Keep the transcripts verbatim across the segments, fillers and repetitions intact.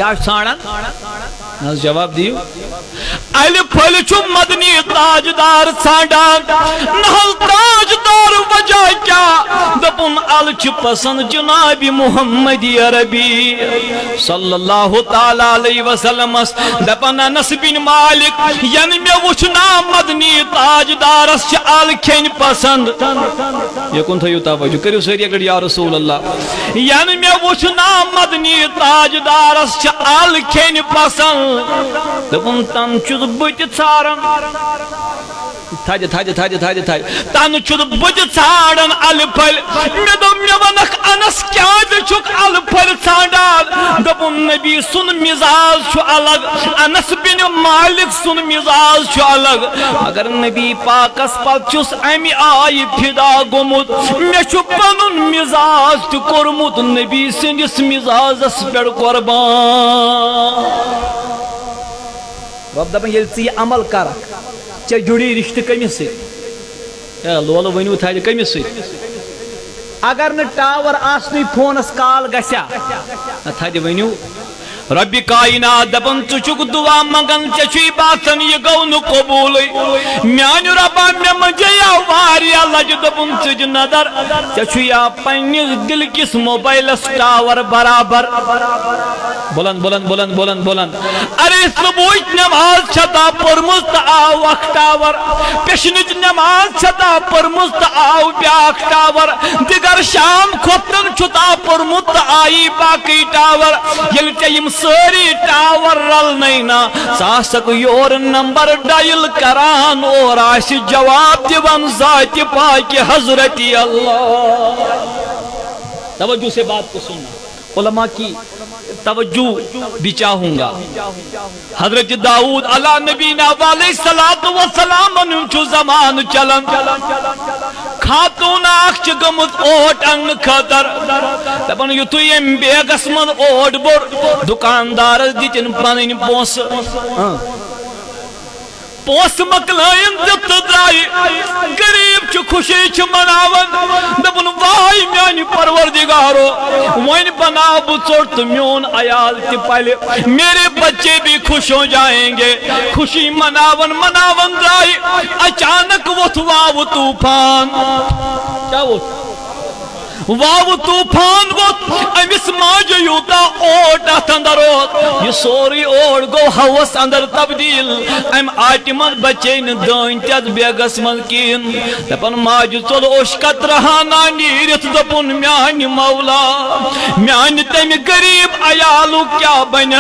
کیٛاہ چھُ ژھانٛڈان؟ نہ حظ، جواب دِیِو۔ الہِ پھٔلۍ چھُ مدنی تاجدار ژھانٛڈان۔ نہ حظ تاجدار، وجہ کیٛاہ؟ دوٚپُن، الہِ چھِ پسند جناب محمد عربی صلی اللہ تعالیٰ علیہ وسلمس۔ دپان انس بن مالک، ینہٕ مےٚ وُچھ نا مدنی تاجدارس چھِ الہِ کھیٚنۍ پسند۔ یوکُن تھٲیِو توجہ، کٔرِو سٲری اکہِ لٹہِ یا رسول اللہ۔ ینہٕ مےٚ وُچھ نا مدنی تاجدارس چھِ الہِ کھیٚنۍ پسند۔ دوٚپُن، تنہٕ چھُس بہٕ تہِ ژھاران۔ تھدِ، تھدِ، تھدِ، تھدِ، تھدِ۔ تنہٕ چھُس بہٕ تہِ ژھانٛڈان الہِ پھٔلۍ۔ مےٚ دوٚپ، مےٚ وَنکھ، انس، کیٛازِ چھُکھ الہِ پھٔلۍ ژھانٛڈان؟ دوٚپُن، نبی سُنٛد مزاج چھُ الگ، انس بن مالک سُنٛد مزاج چھُ الگ۔ مگر نبی پاکس پتہٕ چھُس امہِ آیہِ فدا گوٚمُت۔ مےٚ چھُ پنُن مزاج تہِ کوٚرمُت نبی سٕنٛدِس مزاجس پٮ۪ٹھ قربان۔ رۄب دپان، ییٚلہِ ژٕ یہِ عمل کرکھ، ژےٚ جُڑی رشتہٕ کٔمِس سۭتۍ؟ ہے، لولہٕ ؤنِو تھدِ، کٔمِس سۭتۍ؟ اگر نہٕ ٹاور آسنٕے فونس کال گژھیا؟ نہ، تھدِ ؤنِو۔ رۄبِ کاینات دپان، ژٕ چھُکھ دُعا منگان، ژےٚ چھُے باسان یہِ گوٚو نہٕ قبوٗلٕے۔ میانہِ رۄبا، مےٚ منٛزے آو واریاہ لجہِ۔ دوٚپُن، ژٕ دِ نظر، ژےٚ چھُیا پننِس دِلہٕ کِس موبایلس ٹاور برابر؟ بلند، بلند، بلند، بلند، بلند۔ ارے، صبحٕچ نماز چھتا پٔرمٕژ تہٕ آو اکھ ٹاور، پیشنٕچ نماز چھتا پٔرمٕژ تہٕ آو بیاکھ ٹاور، دِگر شام کھۄفتن چھُتا پوٚرمُت تہٕ آیی باقٕے ٹاور۔ ییٚلہِ ژےٚ یِم سٲری ٹاور رلنَے نا، ژٕ آسکھ یورٕ نمبر ڈایل کران، اورٕ آسہِ جواب دِوان ذاتِ پاکہِ حضرت اللہ۔ توجہ سے بات کو سننا۔ علماء کی توجہ بھی چاہوں گا۔ حضرت داؤد علیٰ نبینا علیہ الصلوۃ والسلام ہُنٛد چھُ زمانہٕ چلان۔ خاتون اکھ چھِ گٔمٕژ اوٹ اننہٕ خٲطرٕ۔ دپان، یُتھُے أمۍ بیگس منٛز اوٹ بوٚر، دُکاندارس دِتِن پنٕنۍ پونٛسہٕ۔ پونٛسہٕ مۄکلٲیِن دِتھ تہٕ درٛایہِ۔ غریٖب چھُ، خوشی چھِ مناوان۔ دوٚپُن، واے میانہِ پروردگارو، وۄنۍ بناو بہٕ ژوٚٹ تہٕ میون عیال تہِ پلہِ۔ میرے بچے بھی خوش ہو جائیں گے۔ خوشی مناوان مناوان درٛایہِ۔ اچانک ووٚتھ واوٕ طوفان۔ کیٛاہ ووٚتھ؟ واوٕ طوفان ووٚتھ، أمِس ماجہِ یوٗتاہ اوٹ اَتھ اندر اوس، یہِ سورُے اوٹ گوٚو ہوَس اندر تبدیٖل۔ اَمہِ آٹہِ منٛز بچے نہٕ دٲنۍ تہِ اَتھ بیگس منٛز کِہیٖنۍ۔ دَپان ماجہِ ژوٚل اوٚش قطرٕ ہنا نیٖرِتھ، دوٚپُن، میانہِ مولا، میانہِ تَمہِ غریٖب عیالُک کیٛاہ بَنہِ؟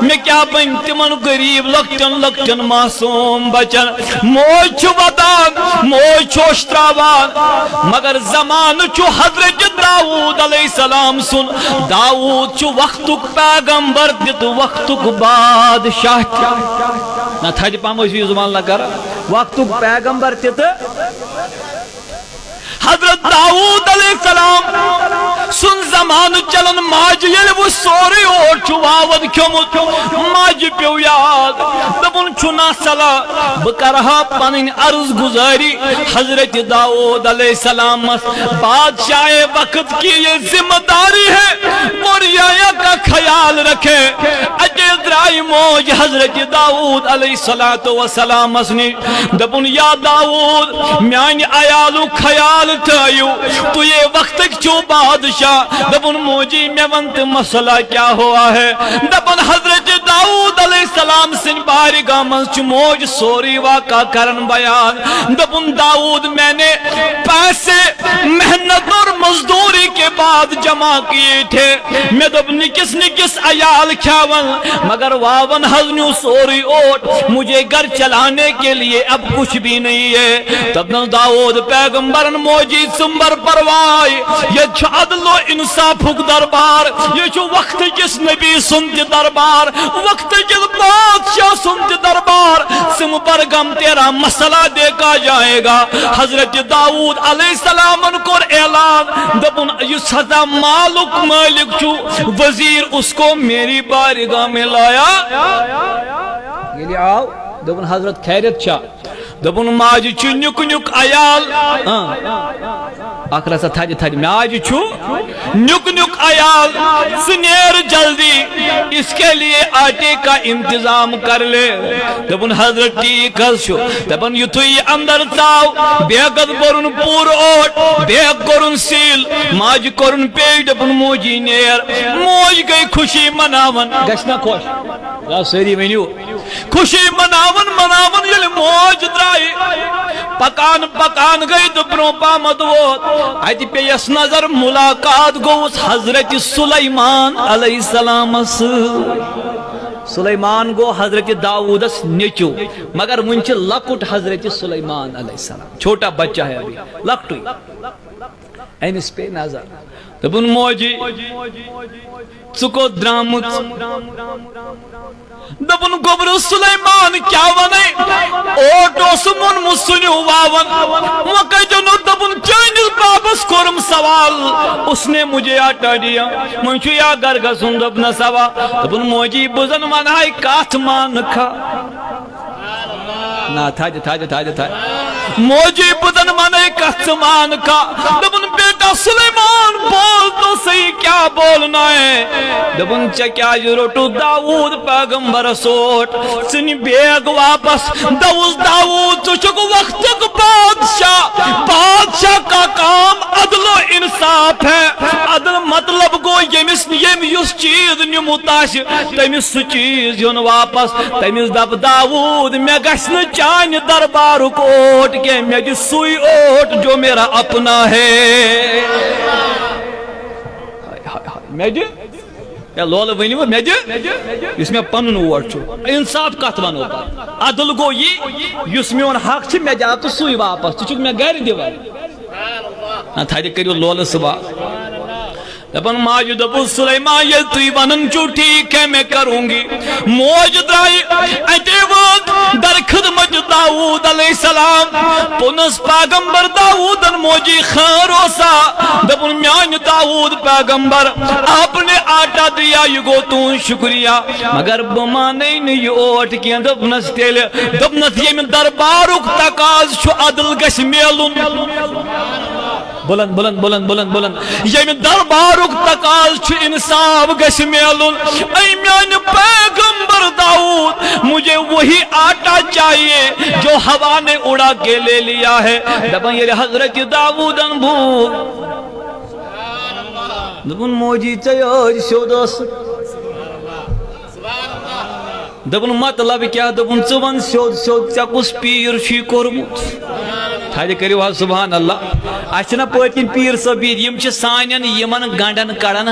مےٚ کیٛاہ بَنہِ تِمن غریٖب لۄکٹٮ۪ن لۄکٹٮ۪ن معصوٗم بچن؟ موج چھِ وَدان، موج چھِ اوٚش تراوان، مگر زمانہٕ چھُ حضرت داوود علیہ السلام سُنٛد۔ داوود چھُ وقتُک پیغمبر تہِ تہٕ وقتُک بادشاہ تہِ۔ نہ، تھدِ پہم ٲسِو یہِ زُبان لگا۔ وقتُک پیغمبر تہِ تہٕ حضرت داوود علیہ السلام سُنٛد زمانہٕ چلان۔ ماجہِ ییٚلہِ وۄنۍ سورُے اوٹ چھُ واوَن کھیوٚمُت، ماجہِ پیوٚو یاد، دوٚپُن، چھُنا صلاح بہٕ کرٕ ہا پنٕنۍ عرض گزٲری حضرت داوود علیہ السلامس؟ بادشاہ وقت کی یہ ذمہ داری ہے، وہ رعایا کا خیال رکھے۔ اتے درٛاے موج حضرت داوود علیہ الصلوۃ والسلامس نِش، دوٚپُن، یا داوود، میانہِ عیالُک خیال تھٲیِو، تُہۍ یے وقتٕکۍ چھِو بادشاہ۔ دوٚپُن، موجی، مےٚ وَن تہٕ مسئلہ کیا ہوا ہے؟ دَپان حضرت داؤد علیہ السلام سٕنٛدِ بارگاہ منٛز چھُ موج سورُے واقعہ کران بیان۔ دَپُن، داؤد، میں نے پیسے، محنت اور مزدوری کے بعد جمع کیے تھے۔ مےٚ دوٚپ، نِکِس نِکِس عیال کھیاون، مگر واون حظ نیوٗ سورُے اوٹ۔ مجھے گھر چلانے کے لیے اب کچھ بھی نہیں ہے۔ تب نہ داؤد پیغمبرن موجی ژٕمبر پرواے۔ ییٚتہِ چھُ عدل و انصافُک دربار، ییٚتہِ چھُ وقتہٕ کِس نبی سُنٛد تہِ دربار، وقتہٕ کِس بادشاہ سُنٛد تہِ دربار۔ ژٕمبر غم، تیرا مسئلہ دیکھا جائے گا۔ حضرت داؤد علیہ السلامن کوٚر اعلان، دوٚپُن، یُس ہسا مالُک مٲلِک چھُ، وزیر، اس کو میری بارگاہ میں لایا۔ ییٚلہِ آو، دوٚپُن، حضرت خیریت چھا؟ دوٚپُن، ماجہِ چھُ نیُک نیُک عیال۔ اۭں۔ اکھ رژھا تھدِ تھدِ، ماجہِ چھُ نیُک نیُک عیال، ژٕ نیر جلدی۔ اس کے لیے آٹے کا انتظام کر لے۔ دوٚپُن، حضرت ٹھیک حظ چھُ۔ دَپان، یُتھُے یہِ اندر ژاو، بیگس بوٚرُن پوٗرٕ اوٹ، بیگ کوٚرُن سیٖل، ماجہِ کوٚرُن پیش، دوٚپُن، موجی نیر۔ موج گٔے خوشی مناوان۔ گژھِ نا خۄش؟ یا سٲری ؤنِو۔ خوشی مناوان مناوان ییٚلہِ موج درٛایہِ، پکان پکان گٔے تہٕ برٛونٛہہ پہمتھ ووت، اتہِ پیٚیس نظر، ملاقات گوٚوُس حضرت سلیمان علیہ السلامس سۭتۍ۔ سلیمان گوٚو حضرت داوودس نیٚچو، مگر وُنہِ چھُ لۄکُٹ حضرت سلیمان علیہ السلام، چھوٹا بچہ ہے ابھی، لۄکٹُے۔ أمِس پیٚیہِ نظر۔ دوٚپُن، موجی، ژٕ کوٚت درٛامُت؟ دوٚپُن، گوٚبرو سلیمان، کیٛاہ وَنَے؟ اوٹ اوسُم اوٚنمُت سُنیُہ واوَن۔ وۄنۍ کَتہِ اوٚنُتھ؟ دوٚپُن، چٲنِس بابَس کوٚرُم سوال، اس نے مجھے آٹا دیا۔ وۄنۍ چھُ یا گَرٕ گژھُن، دوٚپنَس، اَوا۔ دوٚپُن، موجی، بہٕ زَن وَنہٕ ہاے کَتھ، مانہٕ کھا۔ نہ، تھاے دِ، تھاے دِ، تھاے دِ، تھاے۔ موجی، بہٕ زَن وَنَے کَتھ، ژٕ مان کا۔ دوٚپُن، بیٹا سلیمان، بول تو صحیح، کیا بولنا ہے؟ دوٚپُن، ژےٚ کیٛازِ روٚٹُتھ داوود پیغمبرس اوٹ؟ ژٕ نہِ بیگ واپس۔ دوٚپُس، داوود، ژٕ چھُکھ وقتُک بادشاہ۔ بادشاہ کا کام عدل و انصاف ہے۔ عدل مطلب گوٚو، ییٚمِس، ییٚمۍ یُس چیٖز نیُمُت آسہِ، تٔمِس سُہ چیٖز ہیوٚن واپس۔ تٔمِس دپ، داوود، مےٚ گژھِ نہٕ چانہِ دربارُک اوٹ کینٛہہ، مےٚ دِ سُے اوٹ جو میرا اپنا ہے۔ ہاے، ہاے، ہاے، مےٚ دِ۔ ہے لولہٕ ؤنِو، مےٚ دِ، یُس مےٚ پنُن اوٹ چھُ۔ انصاف کتھ ونو پتہٕ؟ عدل گوٚو یہِ، یُس میون حق چھُ، مےٚ دِ تہٕ سُے واپس۔ ژٕ چھُکھ مےٚ گرِ دِوان۔ نہ، تھدِ کٔرِو لولہٕ سُہ واپس۔ دپان ماجہِ دوٚپُس، سلیمان، ییٚلہِ تُہۍ ونان چھِو ٹھیک ہے، میں کروں گی۔ موج درٛایہِ، اتے وٲژ در خدمت داوود علیہ السلام۔ پوٚنُس پیغمبر داوودن موجی خٲر اوسا؟ دوٚپُن، میانہِ داوود پیغمبر، آپ نے آٹا دیا، یہِ گوٚو تُہُنٛد شُکریہ، مگر بہٕ مانے نہٕ یہِ اوٹ کینٛہہ۔ دوٚپنس تیٚلہِ، دوٚپنس، ییٚمہِ دربارُک تقاضہٕ چھُ، عدل گژھِ میلُن۔ بلند، بلند، بلند، بلند، بلند۔ ییٚمہِ دربارُک تقاضہٕ چھُ، انصاف گژھِ میلُن۔ اے میانہِ پیغمبر داوود، مجھے وہی آٹا چاہیے جو ہوا نے اڑا کے لے لیا ہے۔ دپان ییٚلہِ حضرت داوودن بوٗز، دوٚپُن، موجی، ژےٚ یٲج سیوٚد ٲسٕکھ۔ دوٚپُن، مطلب کیٛاہ؟ دوٚپُن، ژٕ وَن سیوٚد سیوٚد، ژےٚ کُس پیٖر چھُے کوٚرمُت؟ تھدِ کٔرِو حظ سبحان اللہ۔ اَسہِ چھِنہ پٔتۍ کِنۍ پیٖر صٲب بِہِتھ، یِم چھِ سانٮ۪ن یِمَن گنٛڈَن کَڑان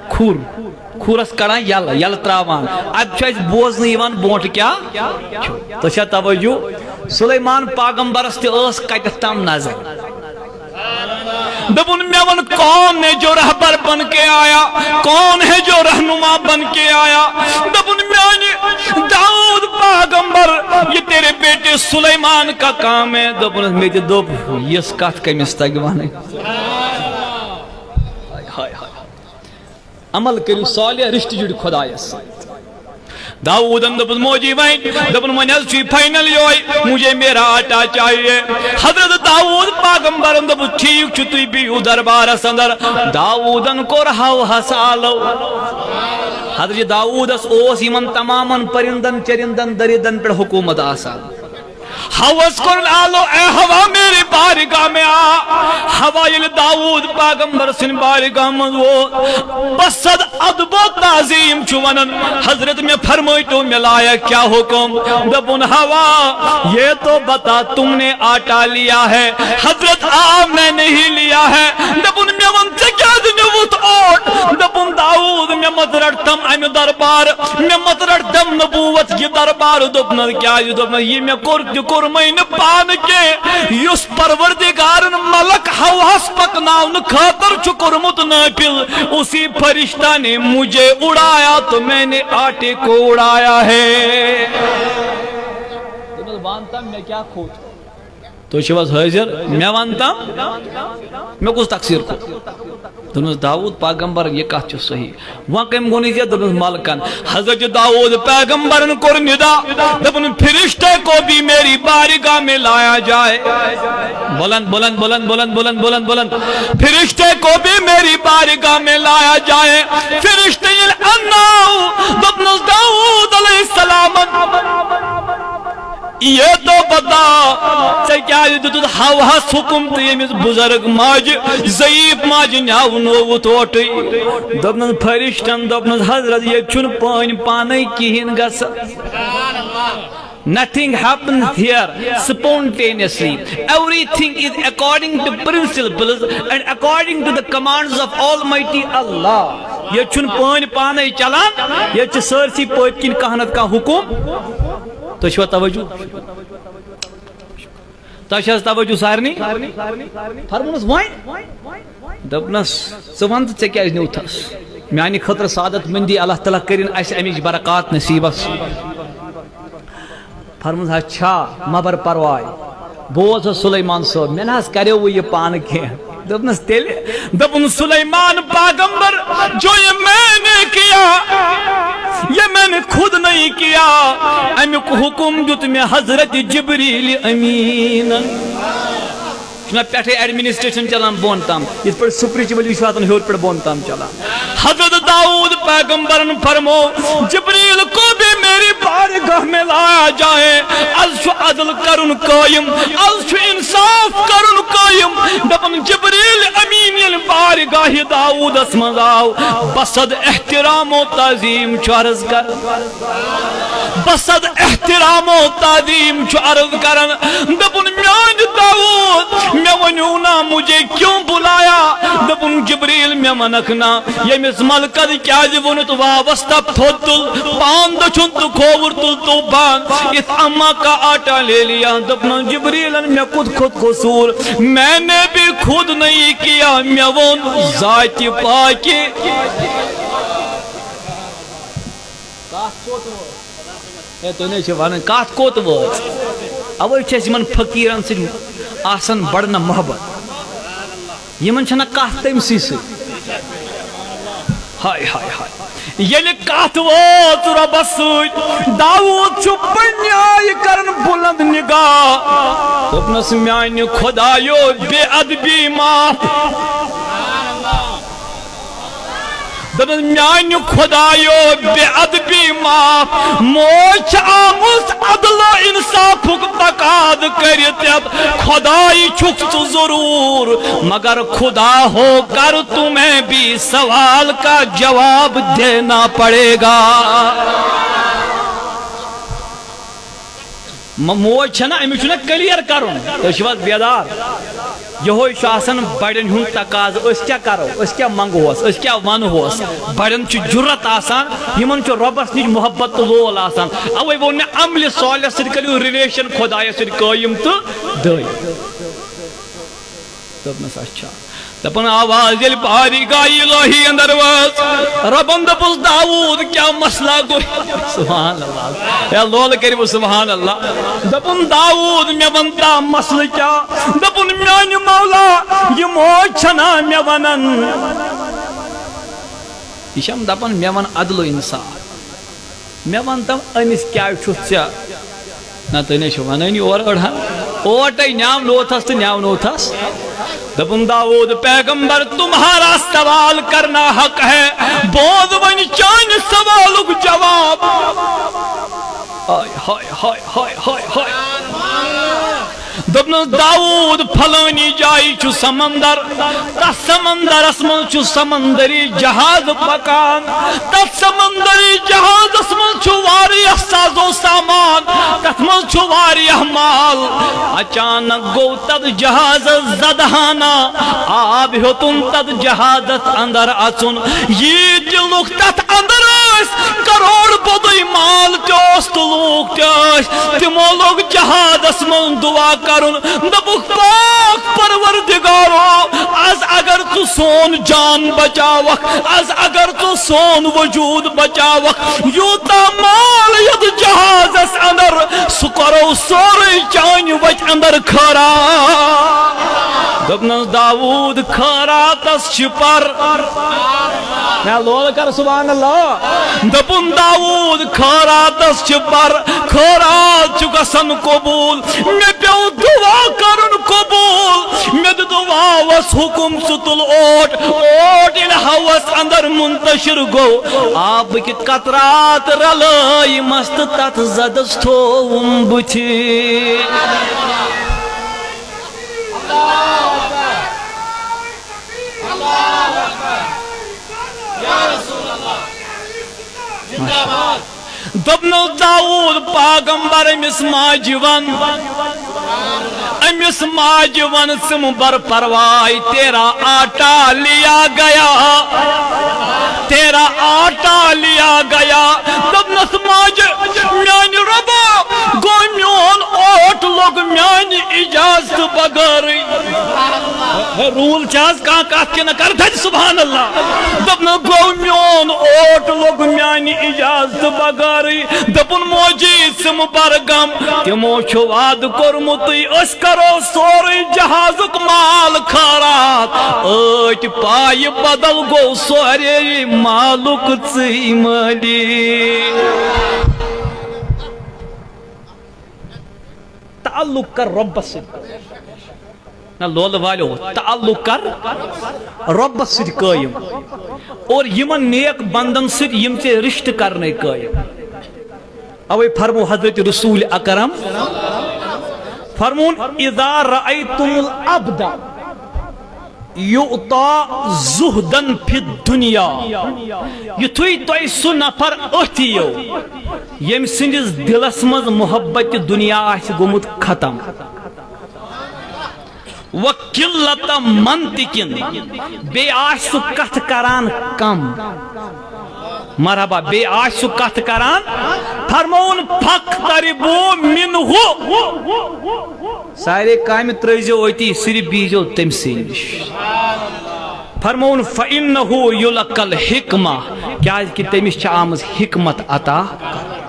کھُر، کھُرَس کَڑان یَلہٕ، یَلہٕ ترٛاوان۔ اَدٕ چھُ اَسہِ بوزنہٕ یِوان برونٛٹھ کیٛاہ چھُ۔ تۄہہِ چھا توجہ؟ سلیمان پیغمبرَس تہِ ٲس کَتٮ۪تھ تام نظر۔ دپُن، مےٚ وَن، کون ہے جو رہبر بن کے آیا، کون ہے جو رہنما بن کے آیا؟ دپُن، میانہِ داؤد پیغمبر، یہ تیرے بیٹے سلیمان کا کام ہے۔ دپُن، مےٚ تہِ دوٚپ، یِژھ کتھ کٔمِس تگہِ وَنٕنۍ؟ ہاے، ہاے، ہاے۔ عمل کٔرِو صالح، رشتہٕ جُڑِ خۄدایس سۭتۍ۔ داوودن دوٚپُس، موجی وۄنۍ، دوٚپُن، وۄنۍ حظ چھُے فاینل یِہوٚے، مجھے میرا آٹا چاہیے۔ حضرت داوود پیغمبرن دوٚپُس، ٹھیٖک چھُ، تُہۍ بِہِو دربارس اندر۔ داوودن کوٚر ہوہس آلو۔ حضرت داوودس اوس یِمن تمامن پرندن، چرندن، درندن پٮ۪ٹھ حکوٗمت آسان۔ ہوس کوٚرُن آلو، اے ہوا، میری بارگاہ میں آ۔ ہوا ییٚلہِ داوود پیغمبر سٕنٛدِ بارگاہ منٛز ووت، بس ادب و تعظیم چھُ ونان، حضرت، مےٚ فرمٲیتو، مےٚ لایق کیٛاہ حُکم؟ دوٚپُن، ہوا، یہ تو بتا، تم نے آٹا لیا ہے؟ حضرت، آ، میں نہیں لیا ہے۔ دوٚپُن، مےٚ وَن، ژےٚ کیٛازِ نیوٗتھ اوٹ؟ دوٚپُن، داوود، مےٚ مت رٹ تم امہِ دربار، مےٚ مت رٹ تم نبوت یہِ دربار۔ دوٚپنس، کیٛازِ؟ دوٚپنس، یہِ مےٚ کوٚر تہِ کوٚرمَے نہٕ پانہٕ کینٛہہ، یُس پروردگارن ملک ہوہس پکناونہٕ خٲطرٕ چھُ کوٚرمُت نٲفِل، اسی فرشتہ نے مجھے اڑایا تو میں نے آٹے کو اڑایا ہے۔ دوٚپنس، وَن تم مےٚ کیٛاہ کھوٚت؟ تُہۍ چھِو حظ حٲضِر؟ مےٚ وَن تم، مےٚ کُس تقصیٖر کھوٚت؟ دوٚپنَس، داوود پیغمبر، یہِ کَتھ چھِ صحیح۔ وۄنۍ کٔمۍ ووٚن یہِ؟ دوٚپنَس، ملکن۔ حضرت داوود پیغمبرن کوٚر ندا، دوٚپُن، فرشتے کو بھی میری بارگاہ میں لایا جائے۔ بلند، بلند، بلند، بلند، بلند، بلند، بلند۔ فرشتے کو بھی میری بارگاہ میں لایا جائے۔ فرشتے ییٚلہِ انناو، یہ تو پتا، ژےٚ کیٛازِ دیُتُتھ حواہس حُکُم تہٕ ییٚمِس بُزرگ ماجہِ، ضعیف ماجہِ نیٛاونووُتھ اوٹٕے؟ دوٚپنَس فرشتن، دوٚپنَس، حضرت، ییٚتہِ چھُنہٕ پٲنۍ پانے کِہیٖنۍ گژھان۔ Nothing happens here spontaneously. Everything is according to principles and according to the commands of Almighty Allah. ییٚتہِ چھُنہٕ پٲنۍ پانے چلان، ییٚتہِ چھِ سٲرسٕے پٔتۍ کِنۍ کانٛہہ نتہٕ کانٛہہ حُکُم۔ تُہۍ چھِوا توجہ؟ تۄہہِ چھِ حظ توجہ سارنٕے؟ فرموونَس وۄنۍ۔ دوٚپنَس، ژٕ وَن تہٕ ژےٚ کیٛازِ نیوٗتھَس؟ میٛانہِ خٲطرٕ سعادت مندی، اللہ تعالیٰ کٔرِن اَسہِ اَمِچ برکات نصیٖبَس۔ فرموونَس، اچھا، مہ بر پرواے۔ بوز حظ سلیمان صٲب، مےٚ نہ حظ کریووُے یہِ پانہٕ کینٛہہ۔ دوٚپنَس تیٚلہِ؟ دوٚپُن، سلیمان پیغمبر، جو یہ میں نے کیا، یہ میں نے خود نہیں کیا، اَمیُک حُکُم دیُت مےٚ حضرت جبریل امیٖنن۔ چھُنہ پٮ۪ٹھَے administration چلان بۄن تام، یِتھ پٲٹھۍ spiritual یہِ چھُ واتان ہیوٚر پٮ۪ٹھ بۄن تام چلان۔ حضرت داؤد پیغمبرن فرمو، جبریل کو بھی میری بارگاہ میں لایا جائے، از چھُ عدل کرُن قٲیِم، از چھُ انصاف کرُن قٲیِم۔ دپان جبریل امین ییٚلہِ بارگاہ داؤدس منٛز آو، بصد احترام و تعظیم چھُ عرض کران۔ بصد احترام و تعظیم چھُ عرض کران۔ دپُن، میانہِ داؤد، مےٚ ؤنِو نا، مجھے کیوں بلایا؟ دپُن، جبریل، مےٚ ونکھ نا، ییٚمِس ملکس کیازِ ووٚنُتھ، واوس تہ تھوٚد تُل، پان دٔچھُن تہٕ کھووُر تُل طوفان، اِتھ اما کا آٹا لے لیا۔ دپُن، جبریلن، مےٚ کُتھ کھوٚت قصوٗر؟ میں نے بھی خود نہیں کیا، مےٚ ووٚن ذاتِ پاکہِ۔ کتھ کوٚت وٲژ؟ ہے، تُہۍ نَے چھِو وَنان، کَتھ کوٚت وٲژ؟ اَوَے چھِ اَسہِ یِمَن فقیٖرَن سۭتۍ آسان بَڑٕ نہ محبت۔ یِمَن چھَنہ کَتھ تٔمۍ سٕے سۭتۍ۔ ہاے، ہاے، ہاے۔ ییٚلہِ کَتھ وٲژ رۄبَس سۭتۍ، داوٗد چھُ پنٛنہِ آیہِ کَران بُلنٛد نِگاہ۔ دوٚپنَس، میٛانہِ خۄدایو، بے ادبی معاف۔ دوٚپُن، میانہِ خۄدایو، بے ادبی معاف، موج چھِ آمٕژ عدل و انصافُک تقاضہٕ کٔرِتھ، خۄداے چھُکھ ژٕ ضروٗر، مگر خدا ہو کر تمہیں بھی سوال کا جواب دینا پڑے گا۔ م-، موج چھَنہ، أمِس چھُنہ clear کَرُن۔ تُہۍ چھِو حظ بیدار؟ یِہوٚے چھُ آسان بَڑٮ۪ن ہُنٛد تقاضہٕ۔ أسۍ کیٛاہ کَرو؟ أسۍ کیٛاہ منٛگہوس؟ أسۍ کیٛاہ وَنہوس؟ بَڑٮ۪ن چھُ جُرت آسان، یِمَن چھُ رۄبَس نِش محبت تہٕ لول آسان۔ اَوَے ووٚن مےٚ، عملِ صالح سۭتۍ کٔرِو relation خۄدایَس سۭتۍ قٲیِم تہٕ دٲیِم۔ دوٚپنَس، اچھا۔ دپان آواز ییٚلہِ بارگاہ الہی اندر وٲژ، ربن دوٚپُس، داوود، کیٛاہ مسئلہ گوٚو؟ سبحان اللہ۔ ہے لولہٕ کٔرِو سبحان اللہ۔ دپُن، داوود، مےٚ وَن تا مسئلہٕ کیٛاہ؟ دپُن، میانہِ مولا، یہِ موج چھنا مےٚ ونان۔ یہِ چھم دپان، مےٚ وَن عدل و انصاف۔ مےٚ وَن تَم، أمِس کیٛازِ چھُتھ ژےٚ؟ نہ، تُہۍ نے چھِو وَنٲنی اورٕ أڑہَن۔ اوٹَے نیٛاونوتھَس تہٕ نیٛاونوتھَس۔ دوٚپُن، داوود پیغمبر، تمہارا سوال کرنا حق ہے۔ بوز وۄنۍ چانہِ سوالُک جواب۔ ہاے، ہاے، ہاے۔ دوٚپنَس، داوود، پھلٲنی جایہِ چھُ سمندر، تَتھ سمندرَس منٛز چھُ سمندری جہاز پکان، تَتھ سمندری جہازَس منٛز چھُ واریاہ ساز و سامان، تَتھ منٛز چھُ واریاہ مال۔ اچانک گوٚو تَتھ جہازَس زدہانہ، آب ہیوٚتُن تَتھ جہازَس اندر اژُن۔ ییٖتۍ لُکھ تَتھ اندر ٲسۍ، کروڑ بوٚدُے مال تہِ اوس تہٕ لوٗکھ تہِ ٲسۍ۔ تِمو لوگ جہادس منٛز دعا کرُن، دوٚپُکھ، پاک پروردگارو، از اگر ژٕ سون جان بچاوکھ، از اگر ژٕ سون وجود بچاوکھ، یوٗتاہ مال یتھ جہازس اندر، سُہ کرو سورُے چانہِ وتہِ اندر خٲرا۔ دوٚپنَس، "داوٗد خٲراتَس چھِ پر۔" مےٚ لول کر سبحان اللہ۔ دوٚپُن، "داوٗد خٲراتَس چھِ پر، خٲرات چھُ گژھان قبوٗل۔ مےٚ پیوٚو دُعا کَرُن قبوٗل۔ مےٚ دیُت واوَس حُکُم، ژٕ تُل اوٹ۔" اوٹ ییٚلہِ ہوَس اندر منتشر گوٚو، آبٕکۍ قطرات رلٲیمَس تہٕ تَتھ زَدَس تھووُم بٕتھِ۔ دوٚپنَس، "داوٗد پاغمبر، أمِس ماجہِ وَن، أمِس ماجہِ وَن، ژٕ مہٕ بَر پرواے، تیرا آٹا لیا گیا، تیرا آٹا لیا گیا۔" دوٚپنَس، "ماجہِ، میٛانہِ رۄبا، گوٚو میون اوٹ لوٚگ میٛانہِ اِجازتہٕ بغٲرٕے۔" ہے، روٗل چھِ حظ کانٛہہ کَتھ کِنہٕ؟ کَر تھَدِ سبحان اللہ۔ دوٚپنَس، "گوٚو میون اوٹ لوٚگ میٛانہِ اِجازتہٕ بغٲرٕے۔" دوٚپُن، "موجی، ژٕ مہٕ بَر غم، تِمو چھُ وعدٕ کوٚرمُتٕے، أسۍ کَرو سورُے جہازُک مال خٲرات۔ أتۍ پایہِ بدل گوٚو سورے مالُک ژٕے مٲلی۔" تعلق کر رۄبس سۭتۍ۔ نہ لولہٕ والٮ۪و، تعلق کر رۄبس سۭتۍ قٲیِم۔ اور یِمن نیک بندن سۭتۍ یِم ژےٚ رشتہٕ کرنے قٲیِم۔ اوے فرمو حضرت رسول اکرم، فرمون، "اذا رأیتم العبد یعطی زہدن فی الدنیا"، یُتھُے تۄہہِ سُہ نفر أتھۍ یِیو، ییٚمۍ سٕنٛدِس دِلس منٛز محبت دنیا آسہِ گوٚمُت ختم، "و قلت منطقن"، بیٚیہِ آسہِ سُہ کتھ کران کم۔ مرحبا، بیٚیہِ آسہِ سُہ کتھ کران، فرمووُن، "فاقتربوا منہ"، سارے کامہِ ترٲیزیو أتی، صرف بیٖزیو تٔمۍ سٕے نِش۔ فرمووُن، "فإنہ یلقی الحکمہ"، کیازِ کہِ تٔمِس چھِ آمٕژ حکمت عطا کرنہٕ۔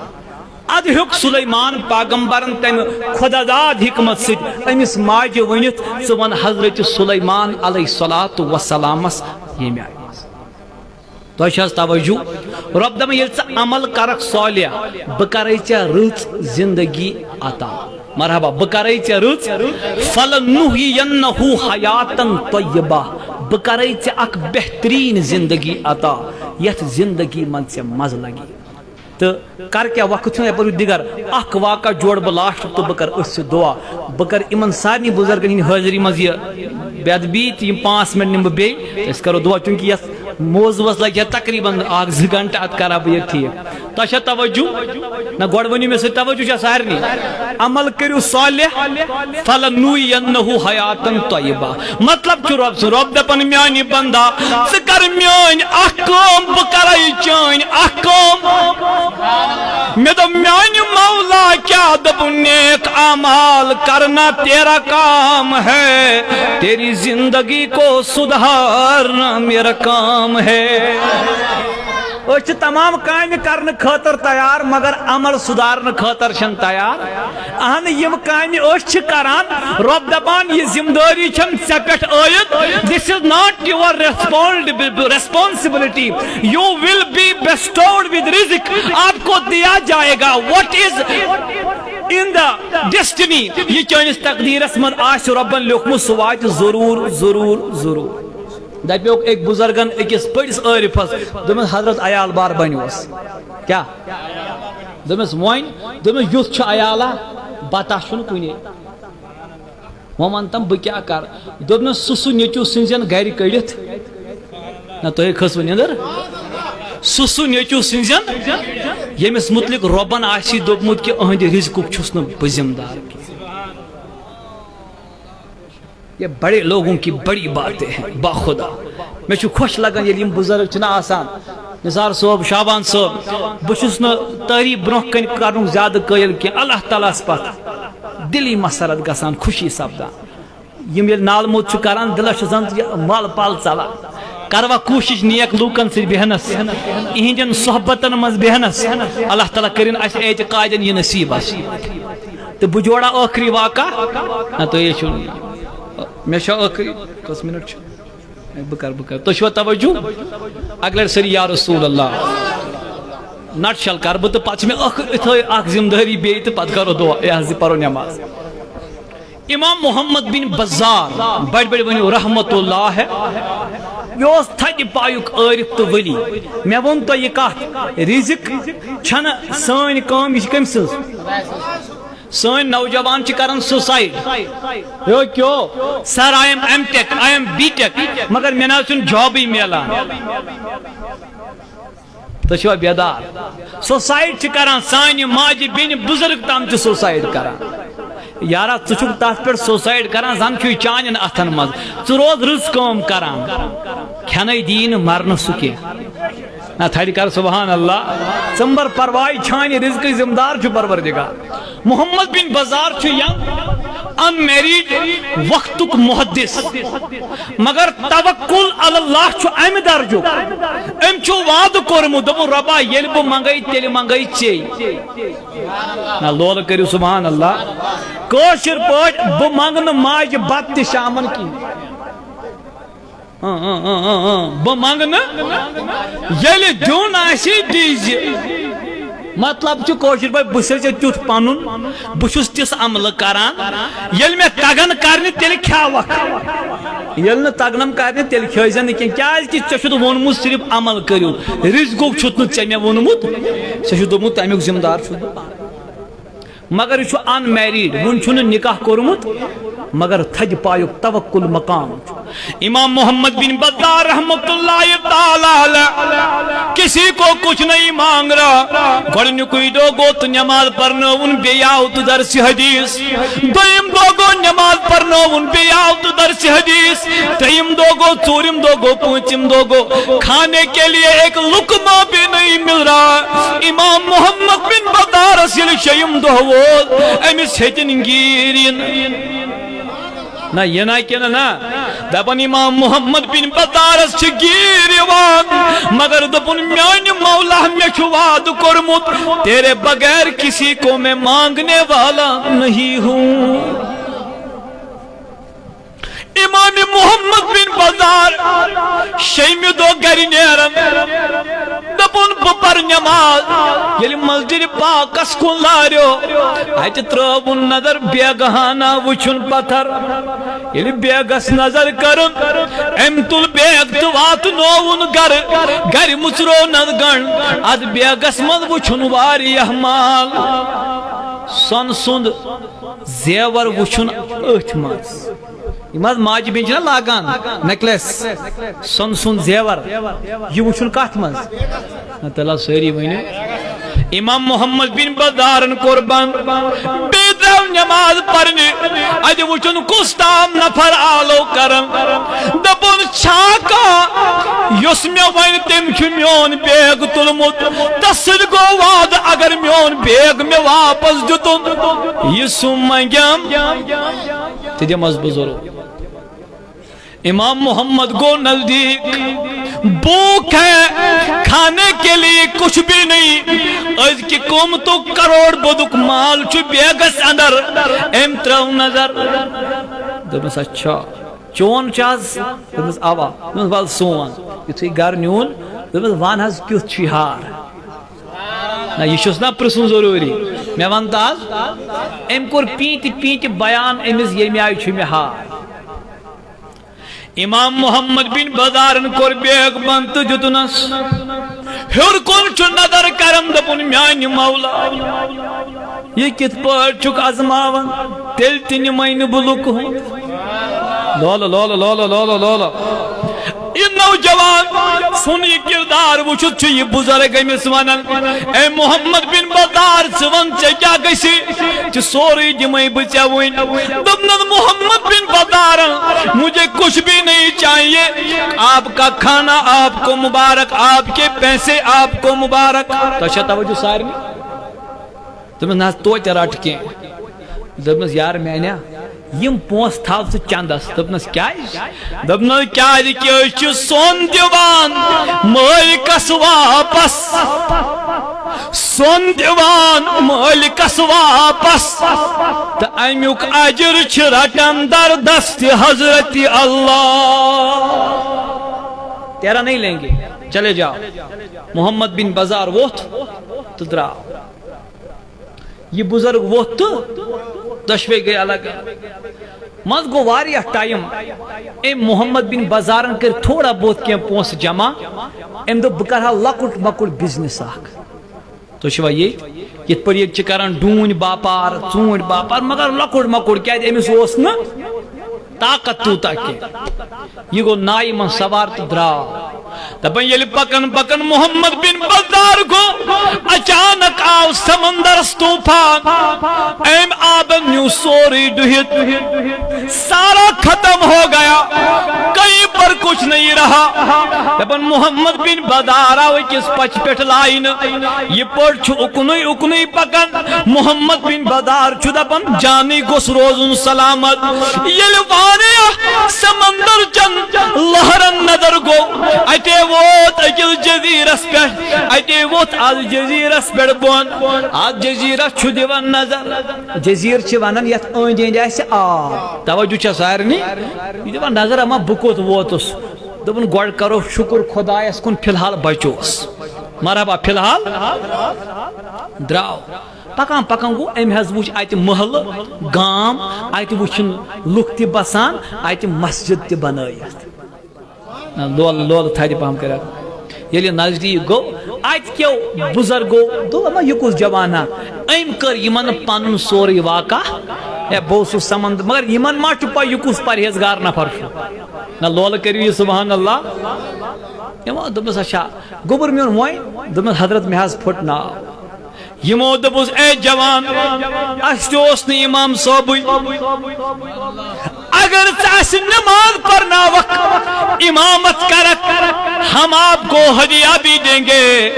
ادٕ ہیوٚک سلیمان پیغمبرن تمہِ خدا داد حکمت سۭتۍ أمِس ماجہِ ؤنِتھ، "ژٕ وَن حضرت سلیمان علیہ الصلوۃ والسلامس ییٚمہِ آیہِ۔" تۄہہِ چھِ حظ توجہ؟ رۄب دَپان، ییٚلہِ ژٕ عمل کَرَکھ صالح، بہٕ کَرَے ژےٚ رٕژ زندگی عطا۔ مرحبا، بہٕ کَرَے ژےٚ رٕژ، "فلنحیینہ حیاتاً طیبہ"، بہٕ کَرَے ژےٚ اَکھ بہتریٖن زندگی عطا، یَتھ زندگی منٛز ژےٚ مَزٕ لَگی۔ تہٕ کر کیٛاہ وقت چھُنہٕ یپٲرۍ دیگر اکھ واقعہ جوڑٕ بہٕ لاسٹُک تہٕ بہٕ کرٕ أتھۍ سۭتۍ دعا۔ بہٕ کرٕ یِمن سارنٕے بُزرگن ہِنٛدِ حٲضری منٛز یہِ بے ادبی تہٕ یِم پانٛژھ منٹ نِمہٕ بہٕ بیٚیہِ۔ أسۍ کرو دعا، چوٗنٛکہِ یتھ موضوعس لگہِ ہا تقریباً اکھ زٕ گھنٹہٕ، اتھ کرٕ ہا بہٕ یہِ ٹھیٖک۔ تۄہہِ چھا توجہ؟ نہ، گۄڈٕ ؤنِو مےٚ سۭتۍ، توجہ چھا سارنٕے؟ عمل کٔرِو صالح، فلنحیینہ حیاتاً طیبہ۔ مطلب چھُ رۄب سُنٛد، رۄب دَپان، "میٛانہِ بندا، ژٕ کر میٛٲنۍ اکھ کٲم، بہٕ کرے چٲنۍ اکھ کٲم۔" مےٚ دوٚپ، "میٛانہِ مولا کیٛاہ دوٚپُن، نیک اعمال کرنا تیرا کام ہے، تیری زندگی کو سدھارنا میرا کام ہے۔" أسۍ چھِ تمام کامہِ کرنہٕ خٲطرٕ تیار، مگر عمل سُدھارنہٕ خٲطرٕ چھِنہٕ تیار۔ اہن، یِم کامہِ أسۍ چھِ کران، رۄب دپان، یہِ ذمہٕ دٲری چھم ژےٚ پٮ۪ٹھ عٲید۔ This is not your responsibility. You will be bestowed with رزق. آپ کو دیا جائے گا۔ What is in the destiny؟ یہِ چٲنِس تقدیرس منٛز آسہِ رۄبن لیوٗکھمُت، سُہ واتہِ ضروٗر، ضروٗر، ضروٗر۔ دپیوکھ أکۍ بُزرگن أکِس بٔڑِس عٲرفس، دوٚپمس، "حضرت عیال بار بنیوس۔" کیٛاہ؟ دوٚپمس، "وۄنۍ؟" دوٚپمس، "یُتھ چھُ عیالا، بتہ چھُنہٕ کُنے۔ وۄنۍ ون تم بہٕ کیٛاہ کرٕ؟" دوٚپنس، "سُہ سُہ نیٚچو سٕنٛزٮ۪ن گرِ کٔڑِتھ۔" نہ، تُہۍ کھٔژوٕ نیٚنٛدٕر؟ "سُہ سُہ نیٚچو سٕنٛزٮ۪ن، ییٚمِس مُتعلق رۄبن آسی دوٚپمُت کہِ أہنٛدِ رزقُک چھُس نہٕ بہٕ ذمہٕ دار کینٛہہ۔" یہ بڑے لوگوں کی بڑی باتیں ہیں، باخدا۔ مےٚ چھُ خۄش لگان ییٚلہِ یِم بُزرگ چھِنہ آسان، نثار صٲب، شعبان صٲب، بہٕ چھُس نہٕ تعریف برونٛہہ کنہِ کرنُک زیادٕ قٲیل کینٛہہ۔ اللہ تعالیٰ ہس پتھ دلی مسرت گژھان، خوشی سپدان۔ یِم ییٚلہِ نالہٕ موٚت چھِ کران، دلس چھُ زن یہِ مل پل ژلان۔ کروا کوٗشش نیک لوٗکن سۭتۍ بیہنس، اِہنٛدٮ۪ن صحبتن منٛز بیہنس۔ اللہ تعالیٰ کٔرِن اسہِ اعتقادن یہِ نصیب اسہِ۔ تہٕ بہٕ جوڑا ٲخری واقعہ۔ نہ، تُہۍ ٲسِو مےٚ چھا ٲخٕری؟ کٔژ منٹ چھِ؟ ہے، بہٕ کَرٕ، بہٕ کَرٕ۔ تُہۍ چھِوا توجہ؟ اَکہِ لَٹہِ سٲری یا رسول اللہ۔ نٹ شل کَرٕ بہٕ تہٕ پَتہٕ چھِ مےٚ ٲخٕر یِتھٲے اَکھ ذمہٕ دٲری بیٚیہِ تہٕ پَتہٕ کَرو دُعا۔ یہِ حظ یہِ پَرو نٮ۪ماز۔ امام محمد بن بزار، بڑِ بڑِ ؤنِو رحمت اللہ۔ یہِ اوس تھدِ پایُک عٲرف تہٕ ؤلی۔ مےٚ ووٚن تۄہہِ یہِ کَتھ، رزق چھَنہٕ سٲنۍ کٲم، یہِ چھِ کٔمۍ سٕنٛز؟ سٲنۍ نوجوان چھِ کران سوسائیڈ۔ یو کیو؟ Sir, I am M.Tech, I am B.Tech، مگر مےٚ نہ حظ چھُنہٕ جابٕے میلان۔ تُہۍ چھِوا بیدار؟ سوسائیڈ چھِ کران، سانہِ ماجہِ بیٚنہِ بُزرگ تام چھِ سوسائیڈ کران۔ یارا، ژٕ چھُکھ تَتھ پٮ۪ٹھ سوسائیڈ کران، زَن چھُے چانٮ۪ن اَتھن منٛز۔ ژٕ روز رٕژ کٲم کران، کھٮ۪نَے دی نہٕ مرنہٕ سُہ کینٛہہ۔ نہ، تھڑِ کر سبحان اللہ۔ ژٕمبر پرواے، چھانہِ رزقٕچ ذمہٕ دار چھُ پروردگار۔ محمد بن بزار چھُ ینگ، ان میریڈ، وقتُک محدث، مگر توکل علی اللہ چھُ امہِ درجُک۔ أمۍ چھُ وعدٕ کوٚرمُت، دوٚپُن، "رۄبا، ییٚلہِ بہٕ منگے، تیٚلہِ منگے ژے۔" نہ، لولہٕ کٔرِو سبحان اللہ۔ کٲشِر پٲٹھۍ، بہٕ منگہٕ نہٕ ماجہِ بتہٕ تہِ شامن کِہیٖنۍ۔ اۭں، اۭں، اۭں، اۭں، اۭں۔ بہٕ منگہٕ نہٕ، ییٚلہِ دیُن آسہِ، دیٖزِ۔ مطلب چھُ کٲشِر پٲٹھۍ، بہٕ چھُسے ژےٚ تیُتھ پنُن، بہٕ چھُس تِژھ عملہٕ کران، ییٚلہِ مےٚ تگن کرنہِ، تیٚلہِ کھیاوکھ۔ ییٚلہِ نہٕ تگنم کرنہِ، تیٚلہِ کھیٲے زِ نہٕ کینٛہہ، کیازِ کہِ ژےٚ چھُتھ ووٚنمُت صرف عمل کٔرِو، رزقُک چھُتھ نہٕ ژےٚ مےٚ ووٚنمُت۔ ژےٚ چھُتھ دوٚپمُت، تمیُک ذمہٕ دار چھُس بہٕ پانہٕ۔ مگر یہِ چھُ ان میریڈ، وُنہِ چھُنہٕ نکاح کوٚرمُت، مگر تھدِ پایُک توکل مقام چھُ۔ امام محمد بن بزار رحمت اللہ تعالی علیہ، کسی کو کچھ نہیں مانگ رہا۔ گۄڈٕنیُکُے دۄہ گوٚو تہٕ نماز پرنٲوُن، بیٚیہِ آو تہٕ درسِ حدیث۔ دوٚیِم دۄہ گوٚو نماز پرنٲوُن، بیٚیہِ آو تہٕ درسِ حدیث۔ ترٛیٚیِم دۄہ گوٚو، ژوٗرِم دۄہ گوٚو، پوٗنٛژِم دۄہ گوٚو، کھانے کے لیے ایک لقمہ بھی نہیں مل رہا۔ امام محمد بن بزارس ییٚلہِ شیٚیِم دۄہ ووت، أمِس ہیٚتِن گیٖر یِن۔ نہ، یہِ نہ کِنہٕ نہ؟ دپان امام محمد بن بزارس چھِ گیٖر یِوان، مگر دوٚپُن، "میانہِ مولا، مےٚ چھُ وعدٕ کوٚرمُت، تیرے بغیر کسی کو میں مانگنے والا نہیں ہوں۔" امام محمد بن بزار شیٚیمہِ دۄہ گرِ نیران، دپُن، "بہٕ پرٕ نماز۔" ییٚلہِ مسجد پاکس کُن لاریو، اتہِ ترٲوُن نظر بیگہٕ ہنا وُچھُن پتھر۔ ییٚلہِ بیگس نظر کٔرٕن، أمۍ تُل بیگ تہٕ واتنووُن گرٕ۔ گرِ مُژروونس گنڈ، اتھ بیگس منٛز وُچھُن واریاہ مال۔ سۄنہٕ سُنٛد زیور وُچھُن أتھۍ منٛز۔ یِم حظ ماجہِ بیٚنہِ چھِنہ لاگان نیکلیس، سۄنہٕ سُنٛد زیور، یہِ وُچھُن کتھ منٛز؟ نہ، تیٚلہِ حظ سٲری ؤنِو۔ امام محمد بن بزارن کوٚر بنٛد، بیٚیہِ درٛاو نماز پرنہِ۔ اتہِ وُچھُن کُس تام نفر آلو کران، دپُن، "چھا کانٛہہ یُس مےٚ ونہِ تٔمۍ چھُ میون بیگ تُلمُت، تس سۭتۍ گوٚو وعدٕ، اگر میون بیگ مےٚ واپس دیُتُن، یہِ سُہ منگیم، تہِ دِمس بہٕ ضرور۔" امام محمد گوٚو نزدیٖک، بھوک ہے، کھانے کے لیے کچھ بھی نہیں۔ أزکہِ قۭمتُک کروڑ بدُک مال چھُ بیگس اندر۔ أمۍ ترٲو نظر، دوٚپمس، "اچھا، چون چھُ حظ؟" دوٚپمس، "اوا۔" دوٚپمس، "ول سون۔" یُتھُے گرٕ نیوٗن، دوٚپمس، "ون حظ، کیُتھ چھُے ہار؟" نہ، یہِ چھُس نہ پرٛژھُن ضروٗری۔ مےٚ ون تہٕ حظ، أمۍ کوٚر پیٖنتہِ پیٖنتہِ بیان أمِس، ییٚمہِ آیہِ چھُ مےٚ ہار۔ امام محمد بن بزارن کوٚر بیگ بنٛد تہٕ دیُتنس۔ ہیوٚر کُن چھُ نظر کران، دوٚپُن، "میانہِ مولا، یہِ کِتھ پٲٹھۍ چھُکھ ازماوان؟ تیٚلہِ تہِ نِمَے نہٕ بہٕ لُکہٕ ہُنٛد۔" لولہٕ، لولہٕ، لولہٕ، لولہٕ، لولہٕ۔ یہِ نوجوان سُنٛد یہِ کردار وٕچھِتھ چھُ یہِ بُزرگ أمِس ونان، "اے محمد بن بزار، ژٕ وَن، ژےٚ کیٛاہ گژھِ؟ ژٕ سورُے دِمَے بہٕ ژےٚ وٕنۍ۔" دوٚپنَس، "محمد بن بزار، مجھے کچھ بھی نہیں چاہیے، آپ کا کھانا آپ کو مبارک، آپ کے پیسے آپ کو مبارک۔" تۄہہِ چھا توجہ سارنٕے؟ دوٚپمَس، "نہ حظ، توتہِ رَٹ کینٛہہ۔" دوٚپمَس، "یار میٛانیٛا، یِم پونٛسہٕ تھاو ژٕ چندس۔ دوٚپنس، کیازِ؟ دوٚپنس، کیازِ کہِ أسۍ چھِ سۄن دِوان مٲلکس واپس، سۄن دِوان مٲلکس واپس، تہٕ امیُک اجر چھِ رٹان در دست حضرت اللہ۔ تیرا نہیں لیں گے، چلے جاؤ۔ محمد بن بزار ووٚتھ تہٕ درٛاو۔ یہِ بُزرگ ووٚتھ تہٕ دۄشوے گٔے الگ۔ منٛزٕ گوٚو واریاہ ٹایم۔ أمۍ محمد بن بزارن کٔرۍ تھوڑا بہت کینٛہہ پونٛسہٕ جمع۔ أمۍ دوٚپ، بہٕ کرٕ ہا لۄکُٹ مۄکُٹ بزنس اکھ۔ تُہۍ چھِوا ییٚتہِ؟ یِتھ پٲٹھۍ ییٚتہِ چھِ کران ڈوٗنۍ باپار، ژوٗنٛٹھۍ باپار، مگر لۄکُٹ مۄکُٹ، کیازِ أمِس اوس نہٕ طاقت تیوٗتاہ کینٛہہ۔ یہِ گوٚو نایہِ منٛز سوار تہٕ درٛاو۔ دپان، ییٚلہِ پکان پکان محمد بن بزار گوٚو، اچانک آو سمندرس طوفان، أمۍ آبن نیوٗ سورُے ڈُہِتھ، سارا ختم ہو گیا، کہیں پر کچھ نہیں رہا۔ دپان، محمد بن بزار آو أکِس پچہِ پٮ۪ٹھ لاینہٕ، یہِ پٲٹھۍ چھُ اُکنُے اُکنُے پکان۔ محمد بن بزار چھُ دپان، جانٕے گوٚژھ روزُن سلامت۔ ییٚلہِ واریاہ سمندر چٮ۪ن لہرن نظر گوٚو، اتے ووت أکِس جزیرس پٮ۪ٹھ، اتے ووت اتھ جزیرس پٮ۪ٹھ بۄن۔ اتھ جزیرس چھُ دِوان نظر۔ جزیرٕ چھِ ونان یتھ أنٛدۍ أنٛدۍ آسہِ آب۔ توجہ چھا سارنٕے؟ یہِ دِوان نظر، اما بہٕ کوٚت ووتُس؟ دوٚپُن، گۄڈٕ کرو شُکر خۄدایس کُن، فی الحال بچوس۔ مرحبا، فی الحال درٛاو۔ پکان پکان گوٚو، أمۍ حظ وُچھ اتہِ محلہٕ، گام، اتہِ وُچھِن لُکھ تہِ بسان، اتہِ مسجد تہِ بنٲیِتھ۔ نہ، لولہٕ، لولہٕ تھدِ پہم کٔرِتھ۔ ییٚلہِ نزدیٖک گوٚو، اتہِ کیو بُزرگو دوٚپ، اما یہِ کُس جوان ہا؟ أمۍ کٔر یِمن پنُن سورُے واقعہ۔ ہے، بہٕ اوسُس سمند، مگر یِمن ما چھُ پَے یہِ کُس پرہیزگار نفر چھُ؟ نہ، لولہٕ کٔرِو یہِ سبحان اللہ۔ یِمو دوٚپمَس، اچھا، گوٚبُر میون وۄنۍ؟ دوٚپمَس، حضرت، مےٚ حظ پھُٹ ناو۔ یِمو دوٚپُس، اے جوان، اَسہِ تہِ اوس نہٕ امام صٲبٕے۔ اگر ژٕ اَسہِ نماز پرناوکھ، امامت کرکھ، ہم آپ کو ہدیہ بھی دیں گے۔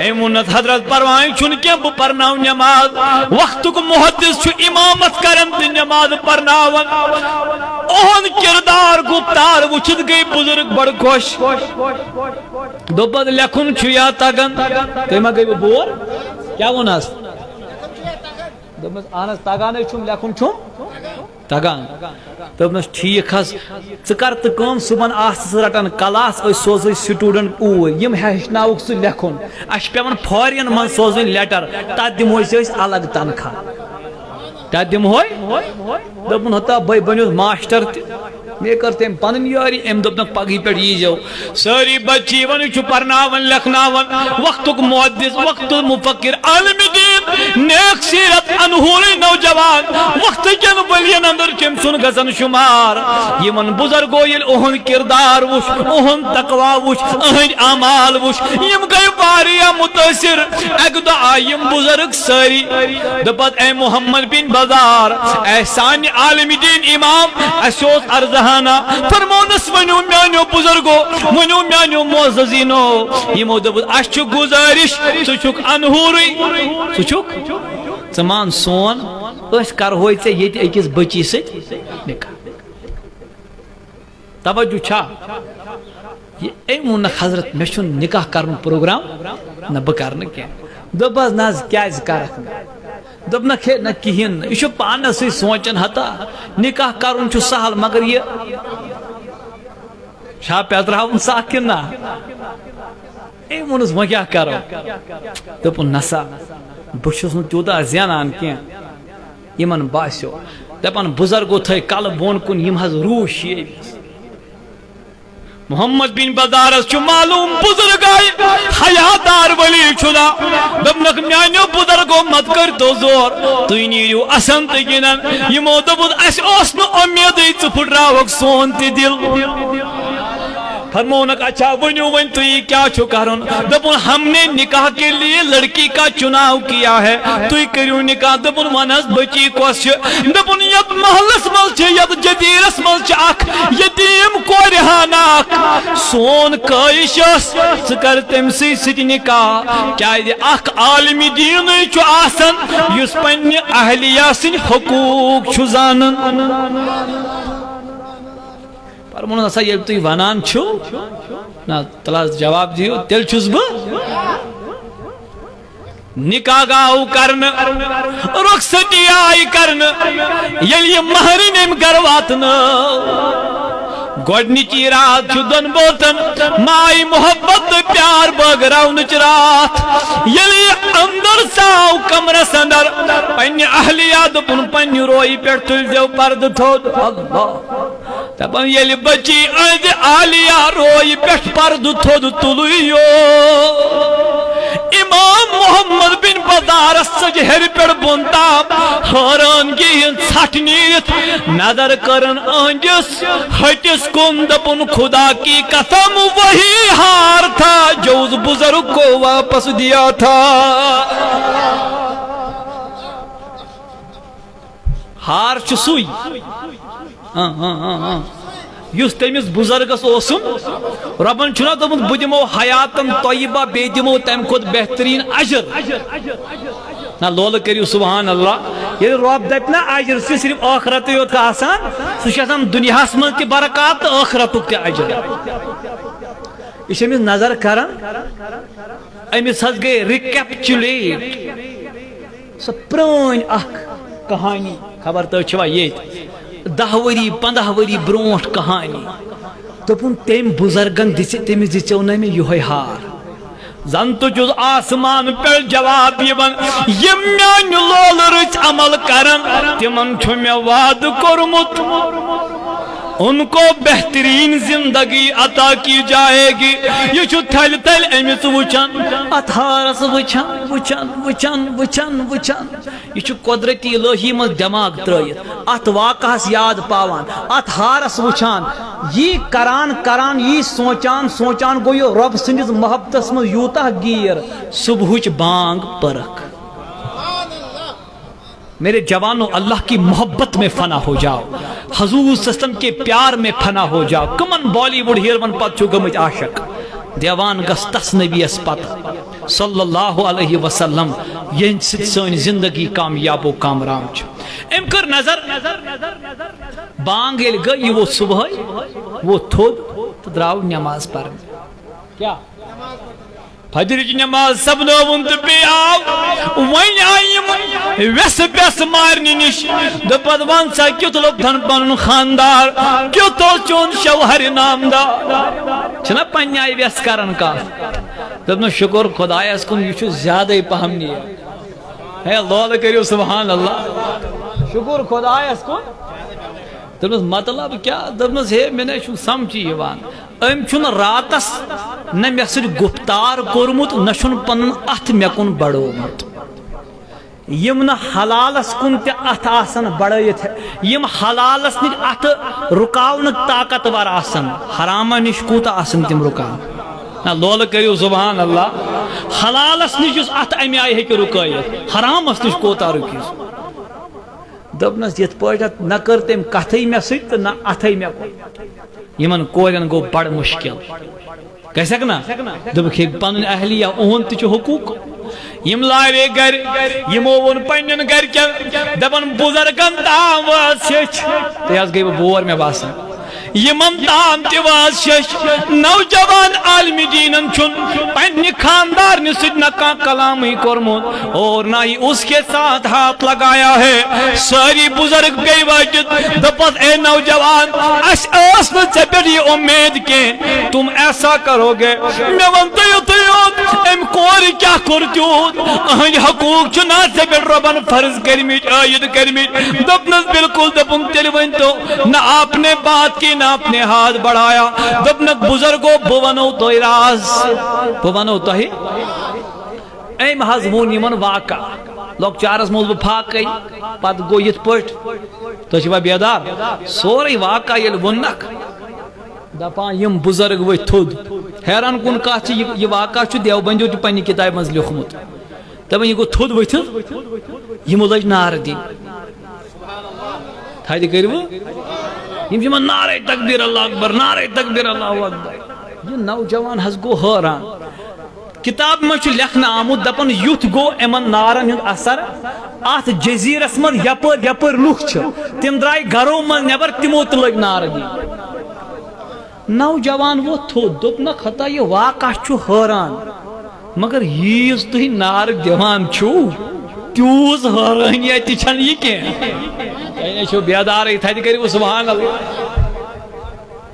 أمۍ ووٚنُس، حضرت، پرواے چھُنہٕ کینٛہہ، بہٕ پرناو نماز۔ وقتُک محدث چھُ امامت کران تہٕ نماز پرناوان۔ اُہُنٛد کردار گُفتار وٕچھِتھ گٔے بُزرگ بڑٕ خۄش۔ دوٚپُس، لیکھُن چھُ یا تگان؟ تُہۍ ما گٔیوٕ بور؟ کیٛاہ ووٚن حظ؟ دوٚپمَس، اہن حظ، تگان حظ چھُم، لیکھُن چھُم تگان۔ دوٚپمَس، ٹھیٖک حظ، ژٕ کر تہٕ کٲم، صُبحن آس ژٕ رٹان کلاس، أسۍ سوزٕے student اوٗرۍ، یِم ہیٚچھناوُکھ ژٕ لیکھُن۔ اَسہِ چھِ پٮ۪وان foreign منٛز سوزٕنۍ letter، تَتھ دِمہوے ژےٚ أسۍ الگ تنخواہ۔ تَتھ دِمہوے۔ دوٚپُن، ہتا بٔے بنیوس ماسٹر تہِ۔ مےٚ کٔر تٔمۍ پنٕنۍ یٲری، أمۍ دوٚپ، نہ، پگہٕے پٮ۪ٹھ یی زیو۔ سٲری بچہٕ یِوان، یہِ چھُ پرناوان، لیکھناوان، وقتُک محدث، وقتُک مفکر، عالم دین، نیک سیرت، انہورٕے نوجوان، وقتہٕ کٮ۪ن ؤلین اندر چھُ أمۍ سُنٛد گژھان شمار۔ یِمن بزرگو ییٚلہِ اُہُنٛد کردار وُچھ، اُہُنٛد تقویٰ وُچھ، اُہٕنٛدۍ اعمال وُچھ، یِم گٔے واریاہ متٲثر۔ اکہِ دۄہ آیہِ یِم بزرگ سٲری، دوٚپُکھ، اے محمد بن بزار، اے سانہِ عالم دین امام، اَسہِ اوس عرضہٕ ہنا، فرمونس، ؤنِو میانیو بزرگو، ؤنِو میانیو معززینو۔ یِمو دوٚپُکھ، اَسہِ چھُ گُزٲرِش، ژٕ چھُکھ انہورٕے، ژٕ چھُکھ، ژٕ مان سون، أسۍ کرہوے ژےٚ ییٚتہِ أکِس بٔچی سۭتۍ نکاح۔ توجہ چھا؟ یہِ أمۍ ووٚننَکھ، حضرت، مےٚ چھُنہٕ نکاح کرُن پروگرام، نہ، بہٕ کرٕ نہٕ کینٛہہ۔ دوٚپمَس، نہ حظ، کیٛازِ کرکھ نہٕ؟ دوٚپنَکھ، ہے، نہ کِہیٖنۍ نہٕ، یہِ چھُ پانَس سۭتۍ سونٛچان ہتا، نکاح کرُن چھُ سہل، مگر یہِ چھا پیتراوُن سَکھ کِنہٕ نہ؟ أمۍ ووٚنُس، وۄنۍ کیٛاہ کرو؟ دوٚپُن، نسا، بہٕ چھُس نہٕ تیوٗتاہ زینان کینٛہہ۔ یِمن باسیو، دپان، بُزرگو تھٲے کلہٕ بۄن کُن، یِم حظ روٗش ییٚمِس۔ محمد بن بزارس چھُ معلوم، بُزرگ آیہِ، حیادار ولی چھُنہ۔ دوٚپنکھ، میانیو بُزرگو، مت کٔرۍتو زور، تُہۍ نیٖرِو اسن تہٕ گِنٛدن۔ یِمو دوٚپُن، اسہِ اوس نہٕ اُمیدٕے ژٕ پھُٹراوکھ سون تہِ دِل۔ فرمونکھ، اچھا، ؤنِو وۄنۍ تُہۍ کیٛاہ چھُ کرُن؟ دوٚپُن، ہم نے نکاح کے لیے لڑکی کا چناؤ کیا ہے، تُہۍ کٔرِو نکاح۔ دوٚپُن، وَن حظ بٔچی کۄس چھِ؟ دوٚپُن، یَتھ محلس منٛز چھِ، یَتھ جزیرس منٛز چھِ اکھ یتیٖم کورِ ہنا اکھ۔ سون خٲہِش ٲس، ژٕ کر تٔمۍ سٕے سۭتۍ نکاح، کیٛازِ اکھ عالمِ دیٖنٕے چھُ آسان یُس پننہِ اہلیہ سٕنٛدۍ حقوٗق چھُ زانان۔ فرمووُن ہسا، ییٚلہِ تُہۍ وَنان چھِو، نہ، تَلہٕ حظ جواب دِیِو، تیٚلہِ چھُس بہٕ۔ نکاح آو کرنہٕ، رخصتی آیہِ کرنہٕ، ییٚلہِ یہِ مہرِنۍ أمۍ گرٕ واتنٲو۔ گۄڈٕنِچی راتھ چھُ دۄن بٲژن ماے محبت تہٕ پیار بٲگراونٕچ راتھ۔ ییٚلہِ یہِ اندر ژاو کمرس اندر، پننہِ اہلیہ دوٚپُن، پننہِ رویہِ پٮ۪ٹھ تُلۍ زیو پردٕ تھوٚد۔ اللہ۔ دپان، ییٚلہِ بچی أہنٛزِ عالیہ رویہِ پٮ۪ٹھ پردٕ تھوٚد تُلٕے یو، امام محمد بن بزارس ژٔج ہیٚرِ پٮ۪ٹھ بۄن تام حٲرانگی ہٕنٛز ژھٹھ نیٖرِتھ نظر کٔرٕن أہنٛدِس ۂٹِس کُن، دوٚپُن، خدا کی قسم، وہی ہار تھا جو اس بزرگ کو واپس دیا تھا۔ ہار چھُ سُے۔ ہاں، ہاں، ہاں، ہاں۔ یُس تٔمِس بُزرگس اوسُم، رۄبن چھُنہ دوٚپمُت، "بہٕ دِمو حیاتن طیبہ، بیٚیہِ دِمو تَمہِ کھۄتہٕ بہتریٖن اجر۔" نہ، لولہٕ کٔرِو سبحان اللہ۔ ییٚلہِ رۄب دَپہِ نہ اجر، سُہ صرف ٲخرتٕے یوت آسان، سُہ چھُ آسان دُنیاہس منٛز تہِ برکات تہٕ ٲخرتُک تہِ اجر۔ یہِ چھِ أمِس نظر کران، أمِس حظ گٔے recapitulate۔ سۄ پرٛٲنۍ اکھ کہانی، خبر تُہۍ چھِوا ییٚتہِ، دَہ ؤری، پنٛداہ ؤری برونٛٹھ کہانی۔ دوٚپُن، تٔمۍ بُزرگن دِژ، تٔمِس دِژیو نہٕ مےٚ یِہوٚے ہار۔ زن تہِ چھُس آسمان پٮ۪ٹھ جواب یِوان، یِم میانہِ لولہٕ رٕژ عمل کرن، تِمن چھُ مےٚ وعدٕ کوٚرمُت۔ ان کو بہترین زندگی عطا کی جائے گی۔ یہِ چھُ تھلہِ تھلہِ أمِس وٕچھان، اتھ ہارس وٕچھان، وٕچھان، وٕچھان، وٕچھان، وٕچھان۔ یہِ چھُ قۄدرتی الٲہی منٛز دٮ۪ماغ ترٲیِتھ، اتھ واقعس یاد پاوان، اتھ ہارس وٕچھان۔ یی کران کران، یی سونچان سونچان گوٚو یہِ رۄب سٕنٛدِس محبتس منٛز یوٗتاہ گیٖر، صبحٕچ بانگ پٔرٕکھ۔ میرے جوانوں، اللہ کی محبت میں فنا ہو جاؤ، حضور صلی اللہ علیہ وسلم کے پیار میں فنا ہو جاؤ۔ کمن بالی ووڈ ہیروَن پتہٕ چھُو گٔمٕتۍ عاشق؟ دیوان گژھ تس نبیَس پتہٕ، صلی اللہ علیہ وسلم، یِہنٛدِ سۭتۍ سٲنۍ زندگی کامیاب و کامرام چھِ۔ أمۍ کٔر نظر، بانگ ییٚلہِ گٔے، یہِ ووٚتھ صبحٲے، ووٚتھ تھوٚد تہٕ درٛاو نٮ۪ماز پرنہِ۔ کیٛاہ؟ فجرٕچ نماز سپدٲوٕن تہٕ بیٚیہِ آو۔ وۄنۍ آیہِ یِم وٮ۪سہٕ پٮ۪سہٕ مارنہِ نِش۔ دوٚپُن، وَن سا، کیُتھ لوٚبتھن پنُن خاندار؟ کیُتھ اوس چون شوہر نامدار؟ چھِنہ پننہِ آیہِ وٮ۪س کران کانٛہہ۔ دوٚپنَس، شُکُر خۄدایَس کُن، یہِ چھُ زیادَے پہم نیک۔ ہے، لولہٕ کٔرِو سبحان اللہ۔ شُکُر خۄدایَس کُن۔ دوٚپنَس، مطلب کیٛاہ؟ دوٚپنَس، ہے، مےٚ نَے چھُنہٕ سمجھی یِوان۔ أمۍ چھُنہٕ راتس نہ مےٚ سۭتۍ گُفتار کوٚرمُت، نہ چھُنہٕ پنُن اتھ مےٚ کُن بڑومُت۔ یِم نہٕ حلالس کُن تہِ اتھ آسن بڑٲیِتھ، یِم حلالس نِش اتھ رُکاونٕکۍ طاقتور آسن، حرامس نِش کوٗتاہ آسن تِم رُکاوان؟ نہ، لولہٕ کٔرِو سبحان اللہ۔ حلالس نِش یُس اتھ امہِ آیہِ ہیٚکہِ رُکٲیِتھ، حرامس نِش کوٗتاہ رُکہِ سُہ؟ دوٚپنس، یِتھ پٲٹھۍ اتھ نہ کٔر تٔمۍ کتھٕے مےٚ سۭتۍ تہٕ نہ اتھٕے مےٚ کوٚر۔ یِمن کورٮ۪ن گوٚو بڑٕ مُشکِل۔ گژھکھ نا؟ دوٚپُکھ، ہے، پنٕنۍ اہلیہ، اُہُنٛد تہِ چھُ حقوٗق۔ یِم لاوے گرِ، یِمو ووٚن پننٮ۪ن گرِکٮ۪ن، دپان، بُزرگن تام وٲژ ہیٚچھ۔ تُہۍ حظ گٔیوٕ بور، مےٚ باسان۔ یِمن تام تہِ وٲژ ہیٚچھ۔ نوجوان عالمِ دیٖنن چھُن پننہِ خاندارنہِ سۭتۍ نہ کانٛہہ کلامٕے کوٚرمُت اور نہ ہی اس کے ساتھ ہاتھ لگایا ہے۔ سٲری بُزرگ پیٚیہِ وٲتِتھ، دوٚپُس، اے نوجوان، اَسہِ ٲس نہٕ ژےٚ پٮ۪ٹھ یہِ اُمید کینٛہہ، تم ایسا کرو گے۔ مےٚ وَن تہٕ یُتُے یوت، أمۍ کورِ کیٛاہ کوٚر تیوٗت؟ أہٕنٛدۍ حقوٗق چھِ نہ ژےٚ پٮ۪ٹھ رۄبن فرض کٔرمٕتۍ، عٲیِد کٔرمٕتۍ؟ دوٚپنَس، بِلکُل۔ دوٚپُن، تیٚلہِ ؤنۍ تو، نہ آپ نے بات کی، نہ اپنے ہاتھ بڑھایا۔ دوٚپنَکھ، بُزرگو، بہٕ وَنو تۄہہِ راز، بہٕ وَنو تۄہہِ۔ أمۍ حظ ووٚن یِمن واقعہ، لۄکچارس منٛز بہٕ فاقے، پتہٕ گوٚو یِتھ پٲٹھۍ، تُہۍ چھِوا بیدار؟ سورُے واقعہ ییٚلہِ ووٚننکھ، دپان یِم بُزرگ ؤتھۍ تھوٚد۔ حیران کُن کتھ چھِ، یہِ، یہِ واقعہ چھُ دیوبندیو تہِ پننہِ کِتابہِ منٛز لیوٗکھمُت۔ دپان یہِ گوٚو تھوٚد ؤتھِتھ، یِمو لٔج نعرٕ دِنۍ۔ تھدِ کٔرِو۔ یِم چھِ یِمن نعرے تکبیر اللہ اکبر، نعرے تکبیر اللہ اکبر۔ یہِ نوجوان حظ گوٚو حٲران۔ کتاب منٛز چھُ لیکھنہٕ آمُت، دپان یُتھ گوٚو یِمن نعرن ہُنٛد اثر اتھ جزیرس منٛز، یپٲرۍ یپٲرۍ لُکھ چھِ، تِم درٛاے گرو منٛز نٮ۪بر، تِمو تہِ لٔگۍ نعرٕ دِنۍ۔ نوجوان ووٚتھ تھوٚد، دوٚپنکھ ہتا یہِ واقعہ چھُ حٲران، مگر ییٖژ تُہۍ نعرٕ دِوان چھِو، تیوٗژ حٲرٲنی تہِ چھنہٕ یہِ کینٛہہ۔ تۄہہِ نے چھِو بیدارٕے، تھدِ کٔرِو سبحان اللہ۔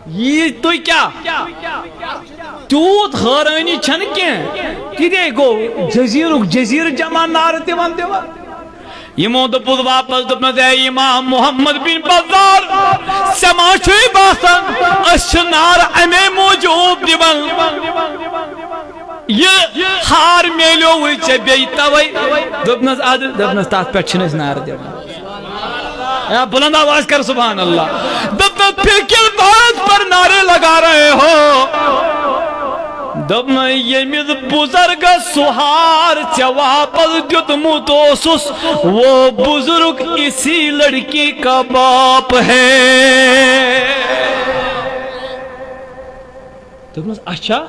یی تُہۍ کیٛاہ؟ تیوٗت حٲرٲنی چھنہٕ کینٛہہ۔ تِتھے گوٚو جزیرُک جزیرٕ جمع نعرٕ دِوان دِوان۔ یِمو دوٚپُس واپس، دوٚپنس، "اے امام محمد بن بزار، ژےٚ ما چھُے باسان أسۍ چھِ نعرٕ امے موٗجوٗب دِوان؟ یہِ ہار میلیووُے ژےٚ بیٚیہِ توے؟" دوٚپنس، "ادٕ"، دوٚپنس، "تتھ پٮ۪ٹھ چھِنہٕ أسۍ نعرٕ دِوان۔" اے، بلند آواز کر سبحان اللہ۔ دوٚپنس، "پھر کس بات پر نعرے لگا رہے ہو؟" دوٚپنس، "ییٚمِس بُزرگس سُہ ہار ژےٚ واپس دیُتمُت اوسُس، وہ بزرگ اسی لڑکی کا باپ ہے۔" دوٚپنس، "اچھا۔"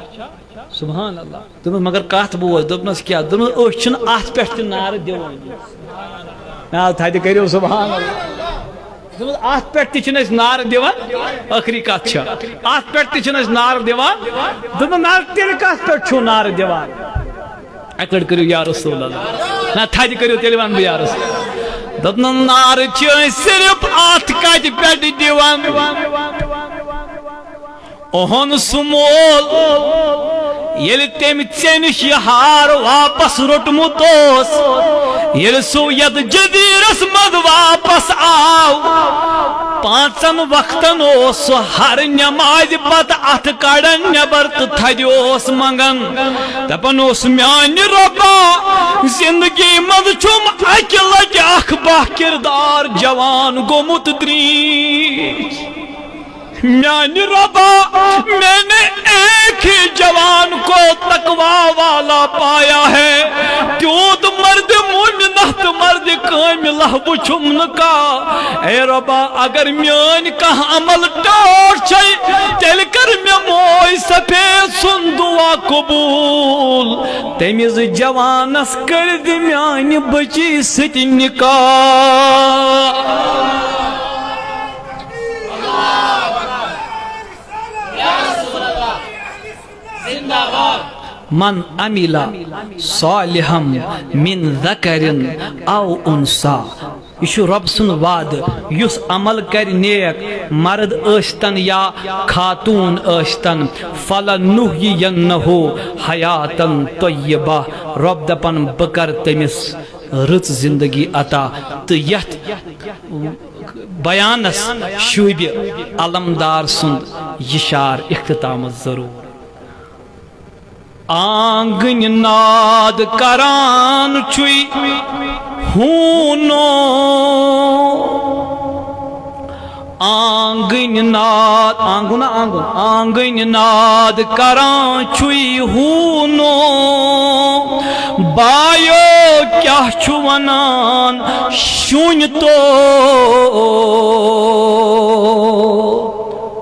سبحان اللہ۔ دوٚپمَس، "مگر کَتھ بوز۔" دوٚپنَس، "کیٛاہ؟" دوٚپمَس، "أسۍ چھِنہٕ اَتھ پٮ۪ٹھ تہِ نعرٕ دِوان۔" آ، تھدِ کٔرِو سبحان اللہ۔ دوٚپمَس، "اَتھ پٮ۪ٹھ تہِ چھِنہٕ أسۍ نعرٕ دِوان۔" ٲخری کَتھ چھِ، "اَتھ پٮ۪ٹھ تہِ چھِنہٕ أسۍ نعرٕ دِوان۔" دوٚپمَس، "نعرٕ تیٚلہِ کَتھ پٮ۪ٹھ چھُو نعرٕ دِوان؟" اَکہِ لَٹہِ کٔرِو یا رسول اللہ۔ نہ، تھدِ کٔرِو تیٚلہِ وَنہٕ بہٕ یا رسول۔ دوٚپنَس، "نعرٕ چھِ أسۍ صرف اَتھ کَتہِ پٮ۪ٹھ دِوان؟" اوہن سُہ مول، ییٚلہِ تٔمۍ ژےٚ نِش یہِ ہار واپس روٚٹمُت اوس، ییٚلہِ سُہ یَتھ جزیٖرس منٛز واپس آو، پانٛژن وقتن اوس سُہ ہر نٮ۪مازِ پتہٕ اَتھٕ کڑان نٮ۪بر تہٕ تھدِ اوس منٛگان، دپان اوس، "میانہِ رۄبا، زندگی منٛز چھُم اکہِ لٹہِ اکھ با کردار جوان گوٚمُت درٛیٖٹھ۔" میانہِ رۄبا، میں نے ایک ہی جوان کو تقوی والا پایا ہے۔ تیوٗت مرد مومنہ تہٕ مرد کاملہ وُچھُم نہٕ کانٛہہ۔ اے رۄبا، اگر میٲنۍ کانٛہہ عمل ٹٲٹھ چھے، تیٚلہِ کر مےٚ موج سفید سُنٛد دُعا قبوٗل۔ تٔمِس جوانس کٔرۍ دِ میانہِ بچی سۭتۍ نکاح۔ من عمل صالحا من ذکر او انثی۔ یہِ چھُ رۄب سُنٛد وعدٕ، یُس عمل کرِ نیک، مرد ٲسۍتن یا خاتوٗن ٲسۍتن، فلنحیینہ حیاتا طیبہ، رۄب دپان، بہٕ کرٕ تٔمِس رٕژ زندگی عطا۔ تہٕ یتھ بیانس شوٗبہِ علمدار سُنٛد یہِ شعر اختتامس ضروٗر۔ آنگن ناد کران چھُے ہوٗنو۔ آنگن ناد، آنگُن، آنگُن، آنگن ناد کران چھُے ہوٗنو۔ بایو کیٛاہ چھُ ونان شوٗنہِ تو؟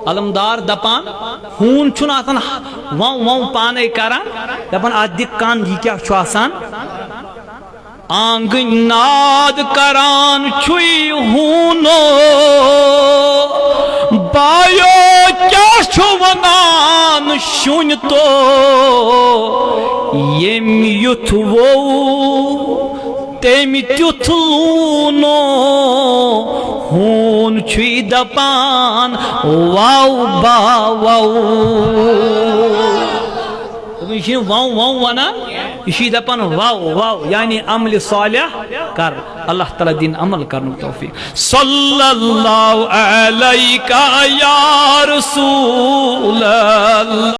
علمدار دپان، ہوٗن چھُنہٕ آسان وَو وَو پانے کران، دپان، "اتھ دِ کن، یہِ کیٛاہ چھُ آسان؟" آنگن ناد کران چھُے ہوٗنو، بایو کیٛاہ چھُ ونان شوٗنہِ تو؟ ییٚمۍ یُتھ ووٚو، تٔمۍ تیُتھ لوٗنو۔ ہوٗن چھُے دپان، "واو با واو۔" دوٚپُن، یہِ چھُنہٕ وَو وَو وَنان، یہِ چھُے دَپان، "وَو وَو"، یعنی عملِ صالح کر۔ اللہ تعالیٰ دِن عمل کرنُک توفیق۔ صلی اللہ علیک یا رسول اللہ۔